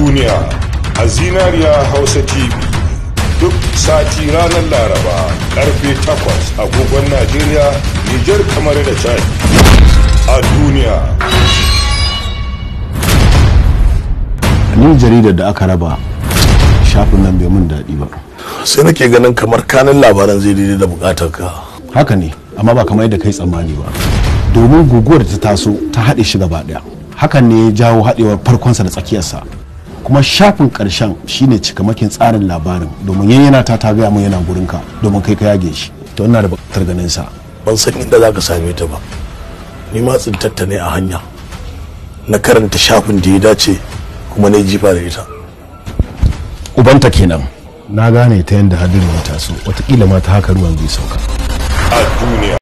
Duniya a Zinariya Hausa TV duk sati ranar Laraba karfe 8 agogon Najeriya, Nijar, kamar da Chad. A Duniya. Ni jaridar da aka raba shafin nan bai mun daɗi ba. Sai nake ganin kamar kanin labaran zai daidai da bukatar ka. Haka ne, amma ba kamar yadda kai tsammani ba. Domin guguwar ta taso ta haɗe shi gaba ɗaya. Hakan ne ya jawo haɗewar farkonsa da tsakiyarsa. Kuma shafin ƙarshen shine cikamakin tsarin labarin, domin yayyana ta gaya mun yana gurinka domin kai ka yage shi. To ina da buƙatar ganin sa. Ban san inda za ka same ta ba. Ni ma tsintatta ne a hanya. Na karanta shafin da ya dace kuma na jifa da ita. Ubanta kenan. Na gane ta yadda hadirin ya taso, watakila ma ta haka ruwan zai sauka. A Duniya.